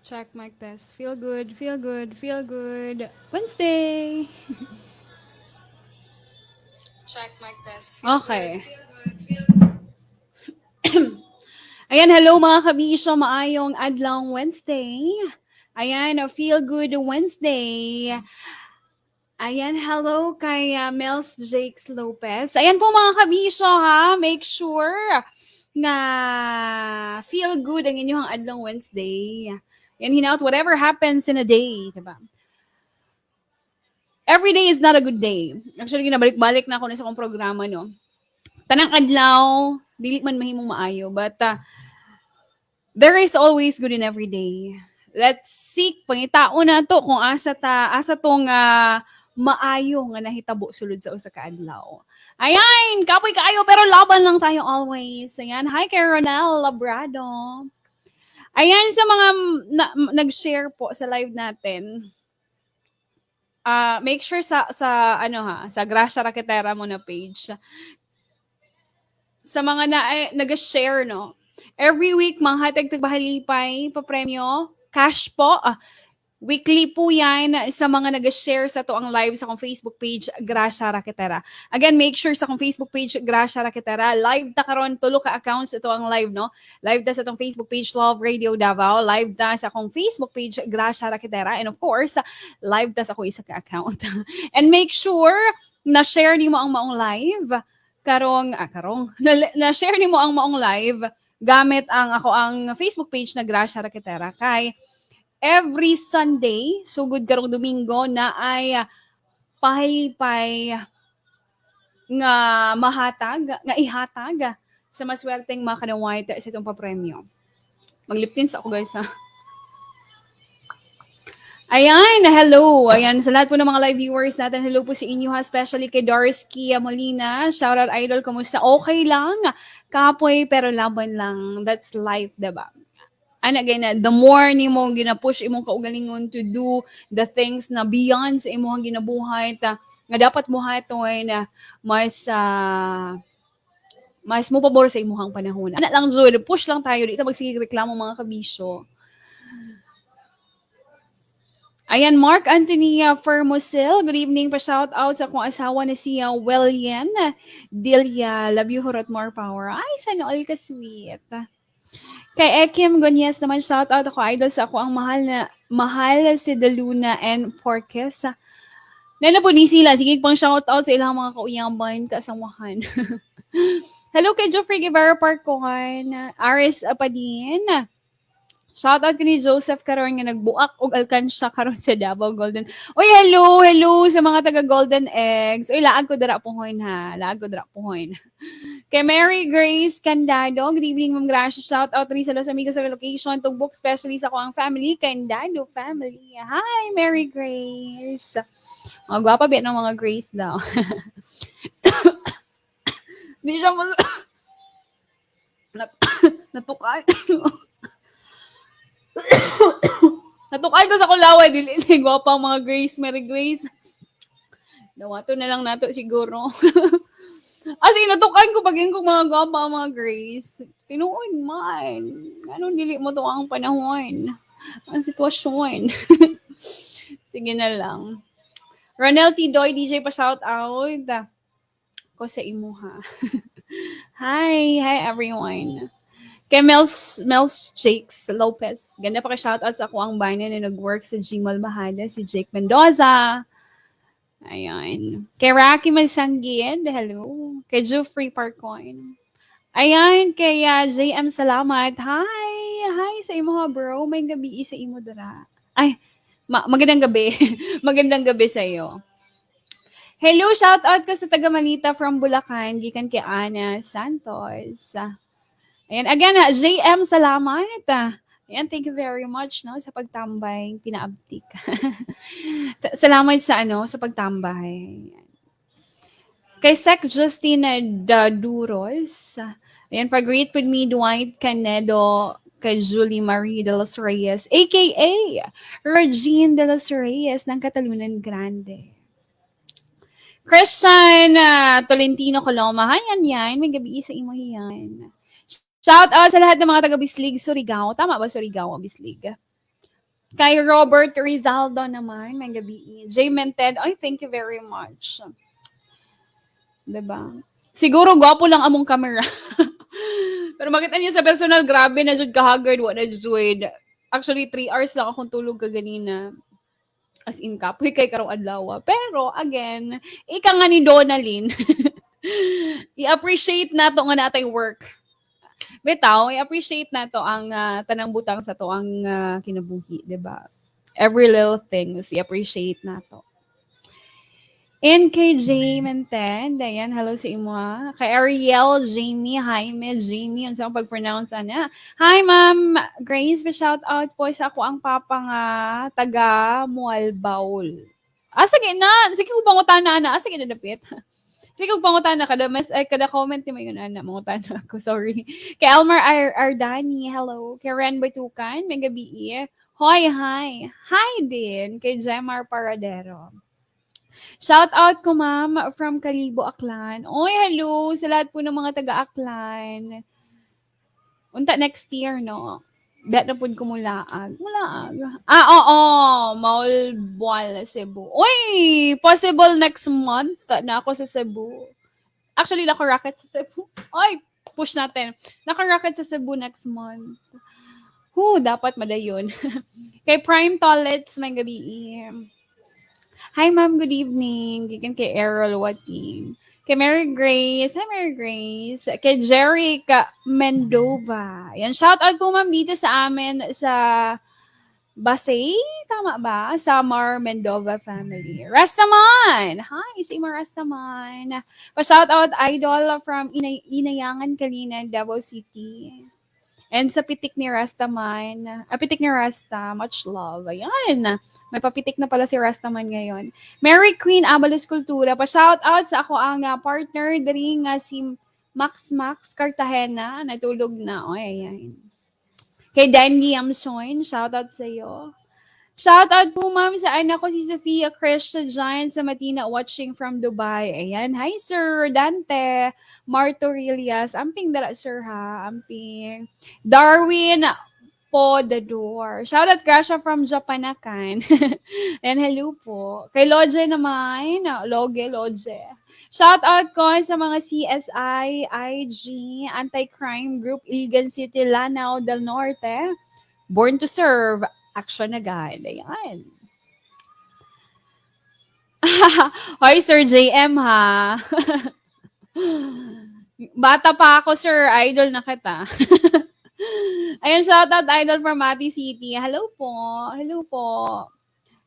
Check mic test. Feel good, feel good, feel good. Wednesday. Check mic test. Okay. Feel good, feel good. Ayan, hello mga kabisyo, maayong adlawng Wednesday. Ayan, feel good Wednesday. Ayan, hello kay Mels Jakes Lopez. Ayan po mga kabisyo ha, make sure na feel good ang inyong adlawng Wednesday. Yan, hinaut, whatever happens in a day, diba? Every day is not a good day. Actually, ginabalik-balik na ako na sa akong programa, no? Tanang adlaw, dili man mahimong maayo, but there is always good in every day. Let's seek, pangitaon na to kung asa ta, asa tong maayo nga nahitabo sulod sa usa ka adlaw. Ayan, kapoy kaayo pero laban lang tayo always. Ayan, hi kay Ronel Labrado. Ayan sa mga nag-share po sa live natin. Make sure sa ano ha, sa Gracia Raketera mo na page. Sa mga na eh, nag-share, no. Every week manghatag tag pahalipay pa premyo, cash po. Weekly po yan sa mga nag-share sa atoang live sa akong Facebook page, Gracia Raketera. Again, make sure sa akong Facebook page, Gracia Raketera. Live ta karon, tulo ka accounts atoang live, no? Live ta sa atong Facebook page, Love Radio Davao. Live ta sa akong Facebook page, Gracia Raketera. And of course, live ta sa akong isa ka account. And make sure na share nimo ang maong live karong na share nimo ang maong live gamit ang akoang Facebook page na Gracia Raketera kay every Sunday, sugod karong Domingo na ay pahalipay nga mahatag, nga ihatag sa maswerteng makadawat sa atong papremyo. Magliptins ako, guys, ha. Ayan, hello. Ayan, sa lahat po ng mga live viewers natin, hello po sa inyo ha, especially kay Doris Kia Molina. Shout out, idol, kumusta? Okay lang. Kapoy, pero laban lang. That's life, diba? Ana gay na, the more nimo gina-push imong kaugalingon to do the things na beyond sa imong ginabuhat ta, nga dapat mo hatoy na mas mo pabor sa imuhang panahon. Ana lang jud, push lang tayo, di ta magsige reklamo, mga kabisyo. Ayan, Mark Anthony Fermosil. Good evening pa, shout out sa akong asawa na si William Delia. Love you, Hurot, more power. Ay, sana all ka sweet. Kay Ekim Gonyes naman, shout out ako, idol, sa ako ang mahal na mahal si Deluna and Porkes. Nana po ni sila. Sige pang shout out sa ilang mga kauyaban, kaasawahan. Hello kay Geoffrey Guevara Parcohan. Aris Apadin. Shout out kini Joseph karon nga nagbuak og alkansya karon sa Davao Golden. Oy, hello, hello sa mga taga Golden Eggs. Oy, laag ko dira puhon ha. Laag ko dira puhon. Kay Mary Grace Candado, good evening, Ma'am Gracia. Shout out rin sa Los Amigos sa relocation, Tugbok, especially sa akoang family, Candado family. Hi, Mary Grace. Mga gwapa ba ng mga Grace daw. Di siya mas natukan. Natukan ko sa kulaway, dili ni gwapa ang mga Grace, Mary Grace. Dawato na lang nato siguro. As in, natukan ko pag ko mga gwapa ang mga Grace. Tinuod man. Anong dili mo to ang panahon? Ang sitwasyon. Sige na lang. Ronel T. Doy, DJ pa shout out. Ko sa imuha. Hi, hi everyone. Kay Mels Jakes Lopez. Ganda pa kay shout out sa akoang bana na nag-work sa Gmal Bahada, si Jake Mendoza. Ayan. Kay Rocky Masanggien, hello. Kay Jeffrey Parcoin. Ayan, kay JM Salamat. Hi! Hi sa imo ha, bro. May gabi sa imo dara. Ay, magandang gabi. Magandang gabi sa iyo. Hello, shout out ko sa taga Manita from Bulacan, gikan kay Ana Santos. Ayan, again, JM Salamat. Ayan, thank you very much, no, sa pagtambay, pinaabtik. Salamat sa ano, sa pagtambay. Ayan. Kay Sec Justina Daduros. Ayan, pag-greet with me, Dwight Canedo, kay Julie Marie de los Reyes, aka Regine de los Reyes ng Catalunan Grande. Christian Tolentino Coloma. Hi, yan yan. May gabi sa imo yan. Shout out sa lahat ng mga taga Bislig, Surigao. Tama ba Surigao o Bislig? Kay Robert Rizaldo naman, maayong gabii. J Mented, ay, thank you very much. 'Di ba? Siguro gwapo lang among camera. Pero makita niyo sa personal, grabe na jud kahaggard, wa na jud. Actually, 3 hours lang akong tulog kaganina. As in, kapoy kay karong adlaw. Pero, again, ika nga ni Donalyn, i-appreciate nato nga naa tay work. Bitaw, i-appreciate nato ang tanang butang sa atoang kinabuhi, 'di ba? Every little things, i-appreciate nato. NKJ Menten, ayan, hello sa imo ha. Kay Ariel, Jamie, Jaime, Jamie, unsa ang pag-pronounce ana. Hi, Ma'am Grace, pa shout out po sa akoang papa nga taga Moalboal. Ah, sige na. Sige ko pangutana ana. Ah, sige na dapit. Sige kog pangutana kada mas ay kada comment ni mo yun ana, mangutana ako, sorry. Kay Elmer Ardani, hello. Kay Ren Batukan, maayong gabii. Hoy, hi. Hi din kay Jemar Paradero. Shout out ko, ma'am, from Kalibo, Aklan. Oy, hello sa lahat po ng mga taga Aklan. Unta next year, no? Dat na pud ko mulaag. Mulaag. Ah, oo. Maulbual, Cebu. Uy, possible next month na ako sa Cebu. Actually, naka-racket sa Cebu. Ay, push natin. Naka-racket sa Cebu next month. Hu, dapat madayon. Kay Prime Toilets, maayong gabii. Hi, ma'am. Good evening. Gikan kay Errol Wating. Kay Mary Grace. Hi, Mary Grace. Kay Jerry Mendova. Yan, shout out po, ma'am, dito sa amin sa Basay? Tama ba? Samar Mendova family. Rastaman! Hi, si Ima Rastaman. Pa-shout out, idol, from Inayangan, Calinan, Davao City. And sa pitik ni Rastaman, ah, pitik ni Rasta, much love. Ayan. May papitik na pala si Rastaman ngayon. Mary Queen Abalos Kultura, pa-shout out sa akoang partner diri nga si Max Max Cartagena, natulog na. Oy, ayan. Kay Danny Amson, shout out sa iyo. Shout out po, ma'am, sa anak ko si Sofia Christian Giant sa Matina watching from Dubai. Ayan. Hi, Sir Dante Martorilias. Amping dara, sir, ha. Amping. Darwin Podador. Shout out Gracia from Japanakan. And hello po. Kay Loje naman. Loge, Loje. Shout out ko sa mga CSI, IG, Anti-Crime Group, Iligan City, Lanao del Norte. Born to serve. Action agad. Ayan. Hoy, Sir JM, ha. Bata pa ako, sir. Idol na kita. Ayun, shout out idol from Mati City. Hello po. Hello po.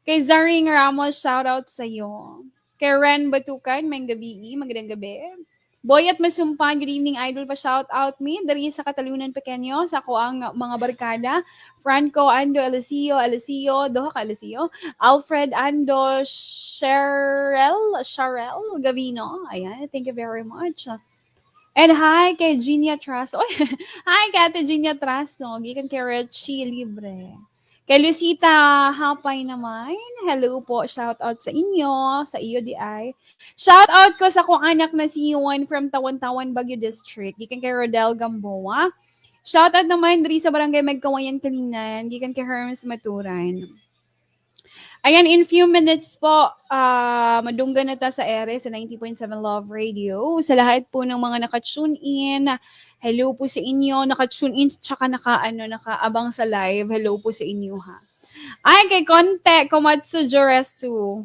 Kay Zaring Ramos, shout out sa iyo. Kay Ren Batukan, maayong gabii, magandang gabi. Boyat Masumpan, good evening, idol, pa shout out me diri sa Catalunan Pequeño sa akoang mga barkada. Franco Ando Eliseo, Eliseo, duha ka Eliseo, Alfred Ando, Cheryl, Cheryl Gavino. Ayan, thank you very much. And hi kay Ginia Trust. Oy, hi kay Ate Ginia Trust, no? Gikan kay Richie Libre. Kay Lucita Hapay naman, hello po, shout out sa inyo, sa iyo di ay. Shout out ko sa akong anak na si Yuan from Tawan-Tawan, Baguio District. Gikan kay Rodel Gamboa. Shout out naman diri sa Barangay Megkawayan, Calinan. Gikan kay Hermes Maturan. Ayan, in few minutes po, madunggan na ta sa ere sa 90.7 Love Radio. Sa lahat po ng mga naka-tune in, hello po sa inyo. Naka-tune in tsaka nakaabang sa live. Hello po sa inyo ha. Ay, kay Conte, Komatsu Joresu.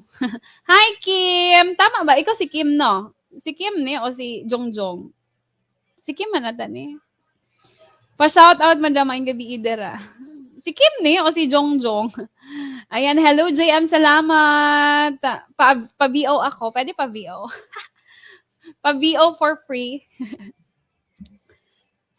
Hi, Kim! Tama ba? Ikaw si Kim, no? Si Kim ni o si Jongjong? Si Kim man ata ni. Pa-shout out, madam, maayong gabii dira. Si Kim ni o si Jongjong? Ayan, hello JM, salamat. Pa VO ako. Pwede pa VO. Pa VO for free.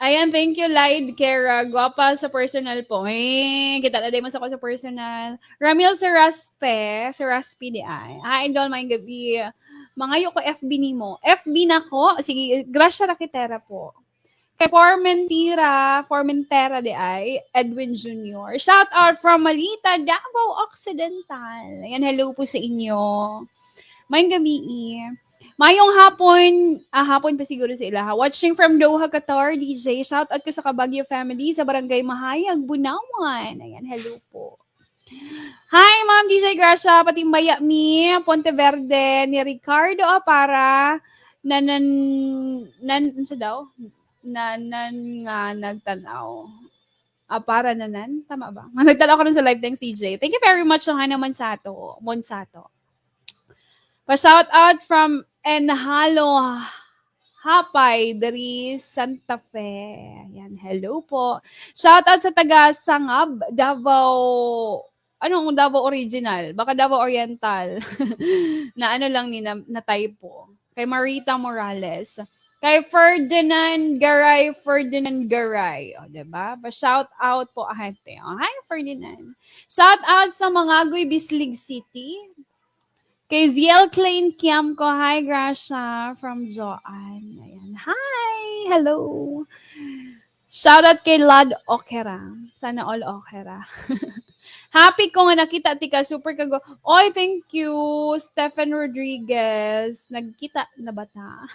Ayan, thank you, Lyde Kera. Guwapa sa personal po. Eh, kita na mo sa ako sa personal. Ramil Seraspe, Seraspe di ay. Hi, idol, maayong gabii. Mangayo ko FB nimo. FB na ko. Sige, Gracia Rakitera po. Kay Formentera, Formentera di ay, Edwin Jr. Shout out from Malita, Davao Occidental. Ayan, hello po sa inyo. Maayong gabii. Mayong hapon, hapon pa siguro sa ila. Watching from Doha, Qatar, DJ. Shout out ko sa Kabagyo family sa Barangay Mahayag, Bunawan. Ayan, hello po. Hi, Ma'am DJ Gracia, patimbaya mi, Ponte Verde, ni Ricardo Apara, nanan, nan, ano siya daw? Nanan nga nagtanaw. Apara nanan? Tama ba? Nagtanaw ko rin sa live. Thanks, DJ. Thank you very much, Johanna Monsato. Monsato. Pa-shout out from Enhalo Hapay, diri Santa Fe. Ayan, hello po. Shout out sa taga Sangab, Davao, anong Davao Original? Baka Davao Oriental. Na ano lang ni na typo. Kay Marita Morales. Kay Ferdinand Garay, Ferdinand Garay. O, diba? Pa-shout out po ate. O, hi, Ferdinand. Shout out sa mga Agoy Bislig City. Kay Ziel Klein Kiamko, hi Gracia from Joanne. Ayan. Hi! Hello! Shout out kay Lad Okera. Sana all Okera. Happy ko nga nakita tika super kago. Oy, thank you Stephen Rodriguez. Nagkita na ba ta?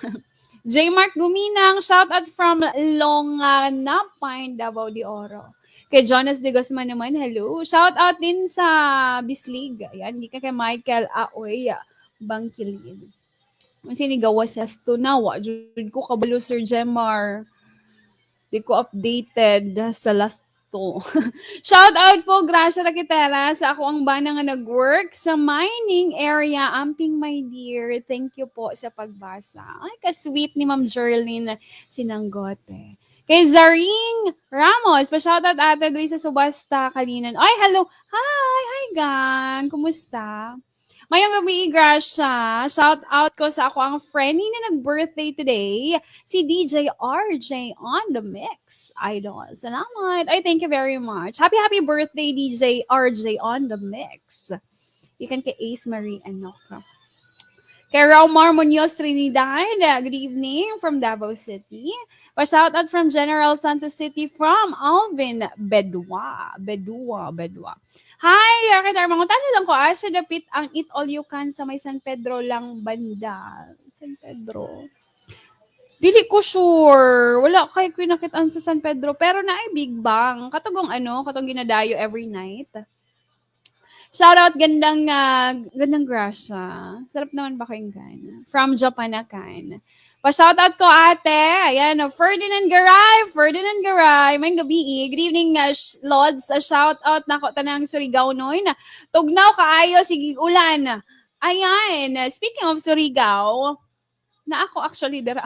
J. Mark Guminang, shout out from Longanapine, Davao de Oro. Kay Jonas de Guzman naman, hello. Shout out din sa Bislig. Ayan, hindi ka kay Michael Aoy Bangkilin. Ang sinigawa sa Tunawa, jud ko kabalo Sir Jemar. Di ko updated sa last to. Shout out po, Gracia Rakitera, sa ako ang bana nga nag-work sa mining area. Amping, my dear. Thank you po sa pagbasa. Ay, ka-sweet ni Ma'am Jerlyn Sinanggote. Kay Zaring Ramos, pa-shoutout ate diri sa Subasta, Kalinan. Ay, hello. Hi, hi gang. Kumusta? Mayong gabi, Gracia. Shout out ko sa ako ang friendly na nag-birthday today, si DJ RJ on the mix. Idol. Salamat. Ay, thank you very much. Happy, happy birthday, DJ RJ on the mix. Ikan kay Ace Marie Anoka. Kay Raumar Munoz Trinidad, good evening from Davao City. Pa-shout out from General Santos City from Alvin Bedwa. Bedua, Bedwa. Hi, Akitar. Mangutana lang ko, asa dapit ang Eat All You Can sa may San Pedro lang banda? San Pedro. Dili ko sure. Wala kay ko nakitaan sa San Pedro. Pero naay Big Bang. Katong ano, katong ginadayo every night. Shout out, gandang grasya. Sarap naman ba kayong From Japanakan. Pa-shout out ko ate. Ayan, oh, Ferdinand Garay. Ferdinand Garay. May gabi. Good evening, Lods. Shout out nako tanang Surigao noy na tugnaw kaayo sige ulan. Ayan, speaking of Surigao, na ako actually dira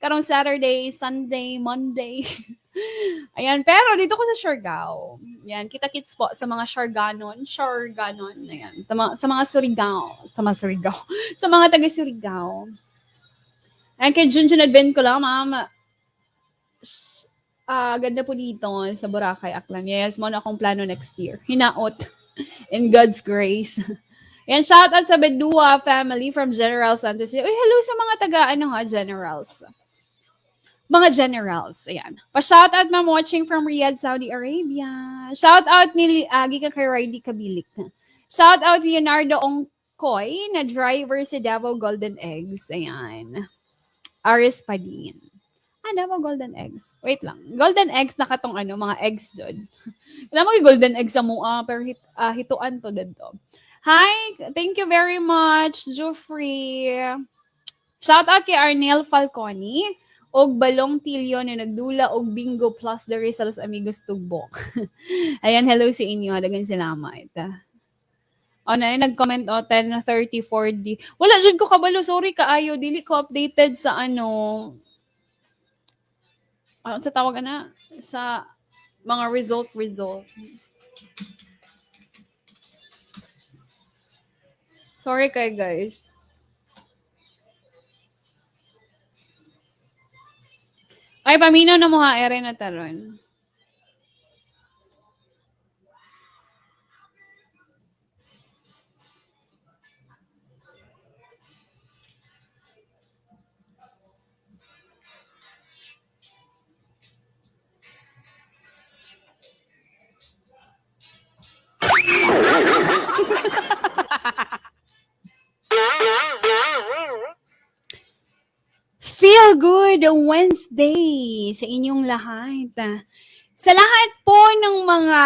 karong Saturday, Sunday, Monday. Ayan, pero dito ko sa Siargao. Ayan, kita-kits po sa mga Siarganon, Siarganon, ayan, sa mga Surigao, sa mga Surigao, sa mga taga Surigao. Ayan, kay Junjun Advent ko lang, ma'am. Ganda po dito sa Boracay, Aklan. Yes, mo na akong plano next year. Hinaot. In God's grace. Ayan, shout out sa Bedua family from General Santos. Uy, hello sa mga taga, ano ha, generals. Mga generals. Ayan. Pa-shout out, ma'am, watching from Riyadh, Saudi Arabia. Shout out ni gikan kay Riley Kabilik. Shout out Leonardo Ongkoy na driver sa Davao Golden Eggs. Ayan. Aris Padin. Ah, Davao Golden Eggs. Wait lang. Golden Eggs na katong ano, mga eggs jud. Alam mo yung golden eggs sa mua, pero hituan to dito. Hi, thank you very much, Joffrey. Shout out kay Arnel Falcone og Balong Tilio na nagdula og Bingo Plus diri sa Los Amigos Tugbok. Ayan, hello sa inyo. Daghang salamat. O na, nag-comment o 10:34 D. Wala jud ko kabalo, sorry kaayo dili ko updated sa ano ano sa tawag ana sa mga result result. Sorry kay guys. Ay, paminaw na mo ha, ere na taron. Feel good Wednesday sa inyong lahat. Sa lahat po ng mga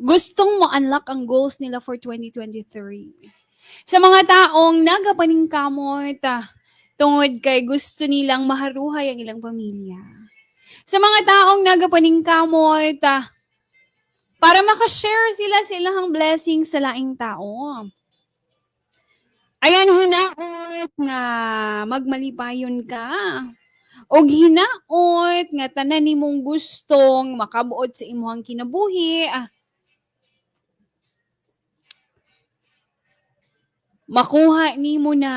Gustong mo unlock ang goals nila for 2023. Sa mga taong nagapaningkamot tungod kay gusto nilang maharuhay ang ilang pamilya. Sa mga taong nagapaningkamot para makashare sila sa ilang blessings sa laing tao. Ayan, hinaot nga magmalipayon ka. Og hinaot nga tanan nimong gustong makabuot sa imong kinabuhi. Makuha nimo na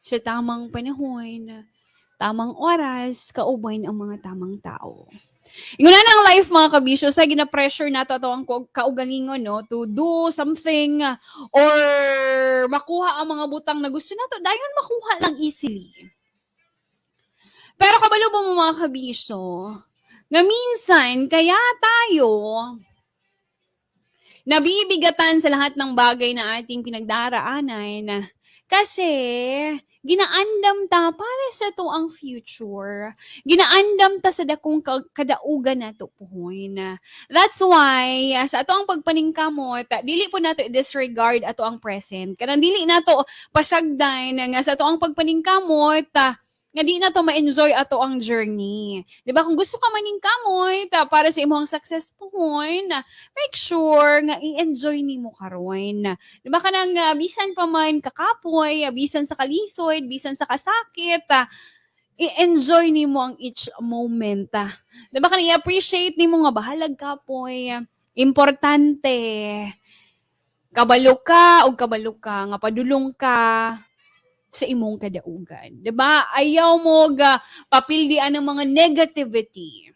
sa tamang panahon, tamang oras, kauban ang mga tamang tao. Ingon na ang life, mga kabisyo, sa gina-pressure nato ato ang kaugalingon, no, to do something or makuha ang mga butang na gusto nato, dayon makuha lang easily. Pero kabalo ba mo, mga kabisyo, nga minsan kaya tayo nabibigatan sa lahat ng bagay na ating pinagdaraanan kasi ginaandam ta para sa to ang future. Ginaandam ta sa dakong kadaugan nato puhon. That's why sa ato ang pagpaningkamot, dili po nato i-disregard ato ang present. Kanang dili nato pasagdan nga sa ato ang pagpaningkamot nga di na to ma-enjoy ato ang journey. 'Di ba? Kung gusto ka maningkamot para sa imong success puhon, make sure nga i-enjoy nimo karon. 'Di ba kanang bisan pa man kakapoy, bisan sa kalisod, bisan sa kasakit, i-enjoy nimo ang each moment. 'Di ba kanang i-appreciate nimo nga bahalag kapoy, importante kabalo ka og kabalo ka nga padulong ka sa imong kadaugan. 'Di ba? Ayaw mo ga papildian ng mga negativity.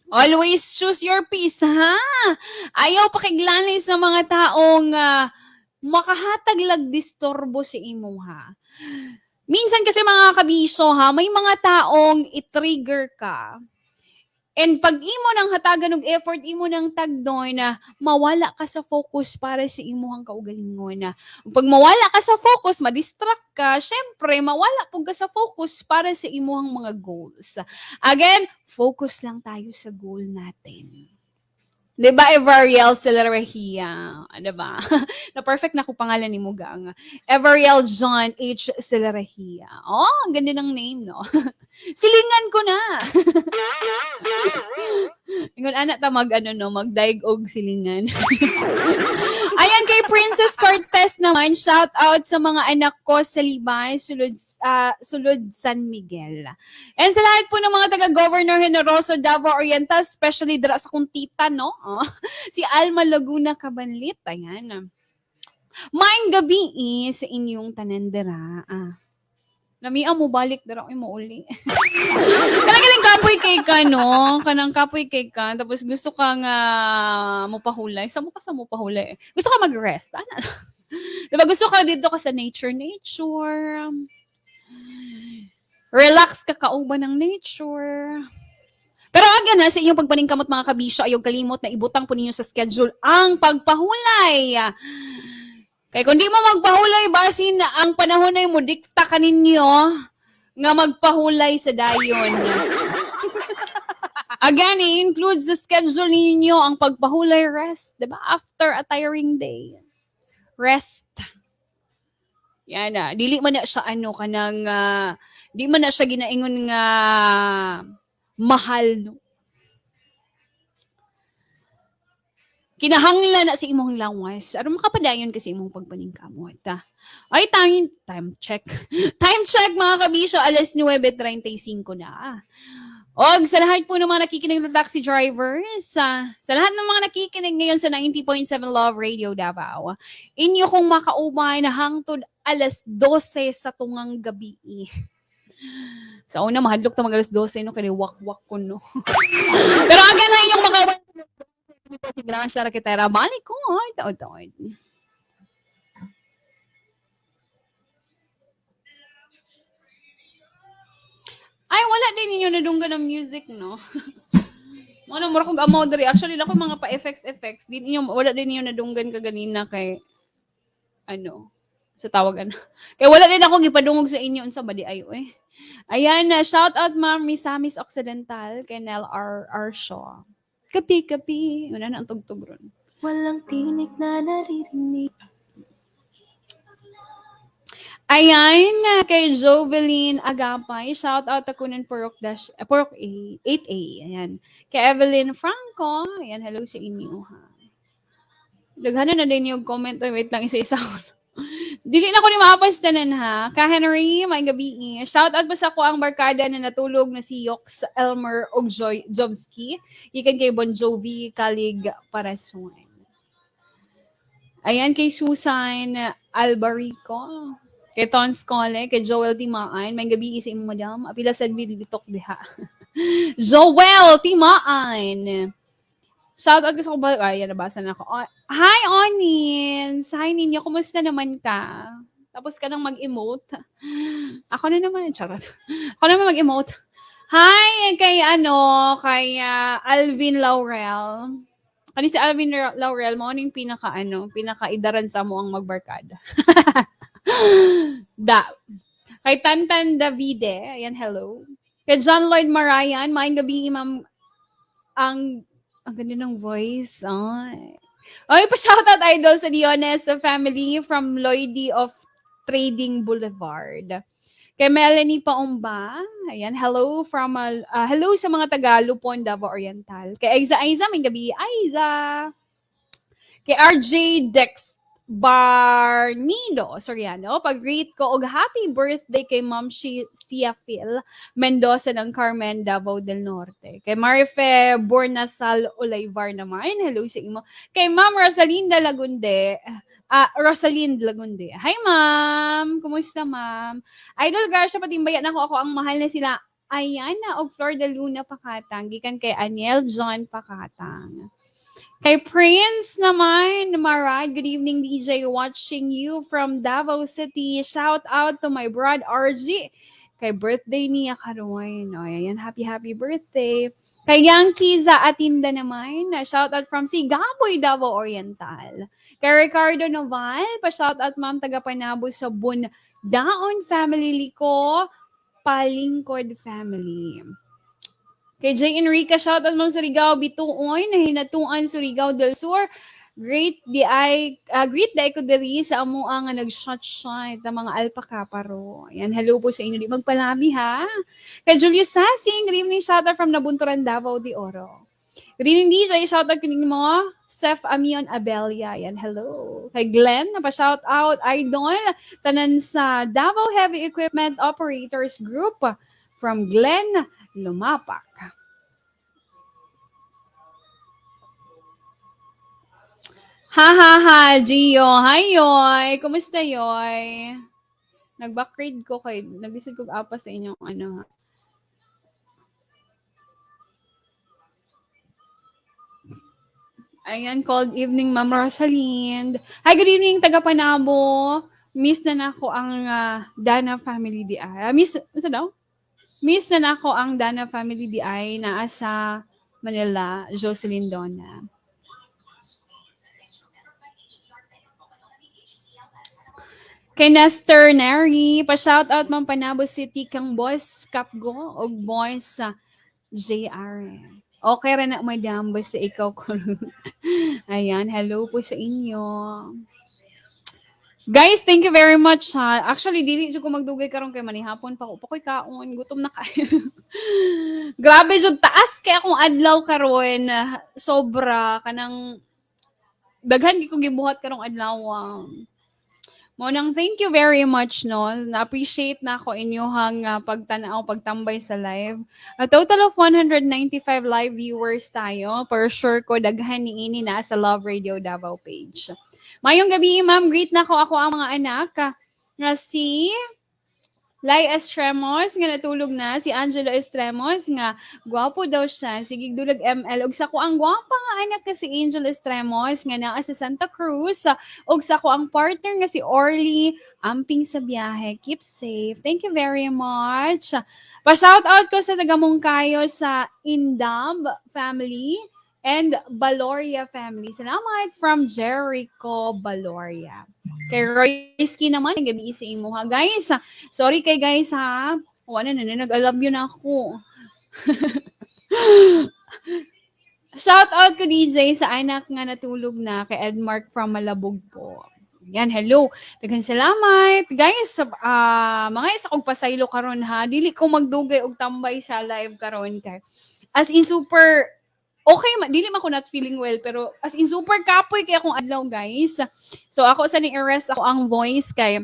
Always choose your peace, ha? Ayaw pakiglanis sa mga taong makahatag lag disturbo sa imo, ha. Minsan kasi, mga kabisyo, ha, may mga taong i-trigger ka. And pag imo nang hatagan og effort, imo nang tagdoy na mawala ka sa focus para sa imuhang kaugalingon na. Pag mawala ka sa focus, ma-distract ka, syempre mawala pud ka sa focus para sa imuhang mga goals. Again, focus lang tayo sa goal natin. 'Di ba, Evariel Celarahia? 'Di ba? Na perfect na ko pangalan ni mo, gang. Evariel John H. Celarahia. Oh, ang ganda ng name, no? Silingan ko na. Ingon ana ta mag ano no, magdaig og silingan. Ayan, kay Princess Cortez naman, shout out sa mga anak ko sa Libay, sulod San Miguel. And sa lahat po ng mga taga Governor Generoso, Davao Oriental, especially dira sa kong tita, no? Oh, si Alma Laguna Cabanlit, ayan. Maayong gabi sa inyong tanan dira. Lamia mo balik dira mo uli. Kanang galing kapoy kay ka, no? Kanang kapoy kay ka, tapos gusto ka nga mopahulay. Sa mo ka sa mopahulay. Gusto ka mag-rest. Ana. Diba gusto ka dito ka sa nature, nature. Relax ka kauban ng nature. Pero again ha, sa inyong pagpaningkamot, mga kabisyo, ayaw kalimot na ibutang po ninyo sa schedule ang pagpahulay. Kay kung di mo magpahulay, basin ang panahon na mo dikta kaninyo nga magpahulay sa dayon. Again, i-includes the schedule ninyo ang pagpahulay, rest, 'di ba? After a tiring day. Rest. Yan na, dili man na siya ano kanang di man na siya ginaingon nga mahal, no. Kinahanglan na sa imong lawas aron makapadayon kasi imong pagpaningkamot. Ay, time time check. Time check, mga kabisyo, alas 9:35 na. Og sa lahat po ng mga nakikinig na taxi drivers, sa lahat ng mga nakikinig ngayon sa 90.7 Love Radio Davao, inyo kong makaubay na hangtod alas 12 sa tungang gabi. Sa una, mahadlok ta mag alas 12, no, kay wak-wak ko, no. Pero again, ha, inyong makaubay si Gracia Raketera. Balik ko, ay, taod-taod. Ay, wala din ninyo nadunggan ng music, no? Mga mura kong amaw diri. Actually, ako mga pa-effects effects. Di ninyo, wala din ninyo nadunggan kaganina kay, ano, sa tawag ano. Kaya wala din ako gipadungog sa inyo unsa ba di ayo eh. Ayan, shout out Ma'am Misamis Occidental kay Nel R. R. Shaw. Kapi, kapi. Una na ang tugtog ron. Walang tinig na naririnig. Ayan, kay Jovelyn Agapay, shout out ako ng Purok dash, Purok A, 8A. Ayan. Kay Evelyn Franco, ayan, hello sa inyo ha. Daghanan na din yung comment. Ay, wait lang, isa-isa ko. Dili na ko ni maapas tanan ha. Ka Henry, may gabi. Shout out pa sa ko ang barkada na natulog na si Yox Elmer og Joy Jobski. Ikan kay Bon Jovi Kalig Parason. Ayan kay Susan Albarico. Kay Tons Cole, kay Joel Timaan, may gabi sa imo madam. Apila sad mi litok diha. Joel Timaan. Shout out gusto ko ba? Ay, yan, nabasa na ako. Oh, hi, Onins! Hi, ninyo. Kumusta naman ka? Tapos ka nang mag-emote. Ako na naman. Charot. Ako naman mag-emote. Hi, kay ano, kay Alvin Laurel. Kani si Alvin Laurel, mo ning pinaka ano, pinaka idaran sa mo ang magbarkada. Da. Kay Tantan Davide, ayan, hello. Kay John Lloyd Marayan, maayong gabi, ma'am. Ang ganda ng voice. Ay. Ay, pa-shoutout idol sa Diones family from Lloydie of Trading Boulevard. Kay Melanie Paumba, ayan, hello from hello sa mga taga Lupon, Davao Oriental. Kay Aiza Aiza, may gabi, Aiza. Kay RJ Dex Barnido Soriano, pag-greet ko og happy birthday kay Ma'am Sia Phil Mendoza ng Carmen, Davao del Norte. Kay Marife Bornasal Olayvar naman, hello sa imo. Kay Ma'am Rosalinda Lagunde, Rosalind Lagunde. Hi ma'am, kumusta ma'am? Idol Garcia, patimbayan ako, ako ang mahal na sila Ayana og Flor de Luna Pakatang, gikan kay Aniel John Pakatang. Kay Prince naman, Marad, good evening DJ, watching you from Davao City. Shout out to my brod RG. Kay birthday niya karon. O, ayan, happy happy birthday. Kay Yankee sa Atinda naman, shout out from Sigaboy, Davao Oriental. Kay Ricardo Noval, pa shout out ma'am taga Panabo sa Bundaon family Liko, Palingkod family. Kay Jay Enrica, shout out ma'am Surigao, Bituon, Hinatuan, Surigao del Sur. Great di ay great di ay ko diri sa amo ang nag-shot shot ang mga alpaka paro. Ayan, hello po sa inyo. Di magpalami ha. Kay Julius Sasing, good evening, shout out from Nabunturan, Davao de Oro. Good evening DJ, shout out kunin mo. Seth Amion Abelia, ayan, hello. Kay Glenn, pa-shout out, idol, tanan sa Davao Heavy Equipment Operators Group from Glenn Lumapak. Ha ha ha, Gio. Hi, Yoy. Kumusta, Yoy? Nag-backgrade ko kay, naglisod kog apa sa inyong ano ha. Ayan, cold evening, Ma'am Rosalind. Hi, good evening, taga Panabo. Miss na nako ang Dana family di ay. Miss, ano daw? Miss na nako ang Dana family di ay naa sa Manila, Jocelyn Donna. Kay Nestor Neri, pa-shout out Ma'am Panabo City kang Boss Kapgo og Boss JR. Okay ra na madam basta ikaw ko. Ayan, hello po sa inyo. Guys, thank you very much ha. Actually, dili jud ko magdugay karon kay manihapon pa ko. Pakoy kaon, gutom na kayo. Grabe jud taas kay akong adlaw karon. Sobra kanang daghan gi ko gibuhat karong adlaw. Mao nang thank you very much no. Na-appreciate na ako inyuhang pagtan-aw, pagtambay sa live. A total of 195 live viewers tayo. For sure ko daghan niini na sa Love Radio Davao page. Mayong gabi, ma'am, greet na ko ako ang mga anak nga si Lai Estremos nga natulog na, si Angelo Estremos nga gwapo daw siya, si Gigdulag ML ug sa ko ang gwapa nga anak ka si Angel Estremos nga naa sa Santa Cruz ug sa ko ang partner nga si Orly amping sa biyahe. Keep safe. Thank you very much. Pa-shout out ko sa taga Moncayo sa Indab family and Baloria family. Salamat from Jericho Baloria. Kay Royski naman, gabi sa imo ha. Guys, sorry kay guys ha. Wala na, nag-I love you na ako. Shout out ko, DJ, sa anak nga natulog na kay Edmark from Malabog po. Yan, hello. Daghang salamat. Guys, mga isa kong pasaylo karon ha. Dili ko magdugay og tambay sa live karon kay as in super okay, dili man ko not feeling well, pero as in super kapoy kay akong adlaw, guys. So ako sa ning rest ako ang voice kay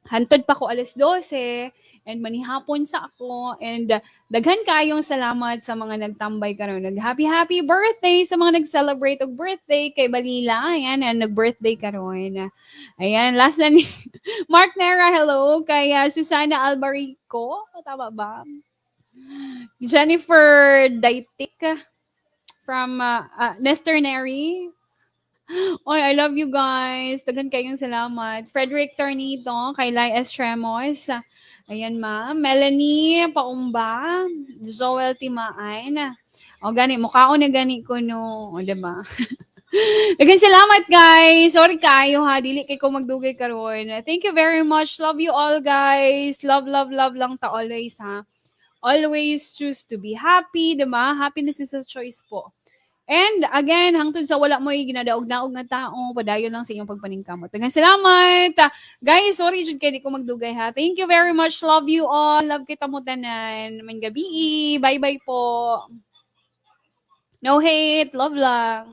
hantod pa ko alas 12 and manihapon sa ako and daghan kayong salamat sa mga nagtambay karon. Nag happy happy birthday sa mga nag-celebrate og birthday kay Balila. Ayan, and nag-birthday karon. Ayan, last na ni Mark Nera, hello. Kay Susana Albarico, tama ba? Jennifer Daitik from Nestor Neri. Oy, I love you guys. Daghan kayong salamat. Frederick Tornito, kay Lai Estremos. Ayan, ma'am. Melanie Paumba. Joel Timaan. O, gani. Mukhaon na gani ko, no. O, diba? Daghan salamat, guys. Sorry kayo, ha. Dili kay ko magdugay karon. Thank you very much. Love you all, guys. Love, love, love lang ta always, ha. Always choose to be happy, diba? Happiness is a choice po. And again, hangtod sa wala mo'y ginadaog-daog nga tao, padayon lang sa inyong pagpaningkamot. Daghang salamat. Guys, sorry jud kay di ko magdugay ha. Thank you very much. Love you all. Love kita mo tanan. Maayong gabii. Bye-bye po. No hate. Love lang.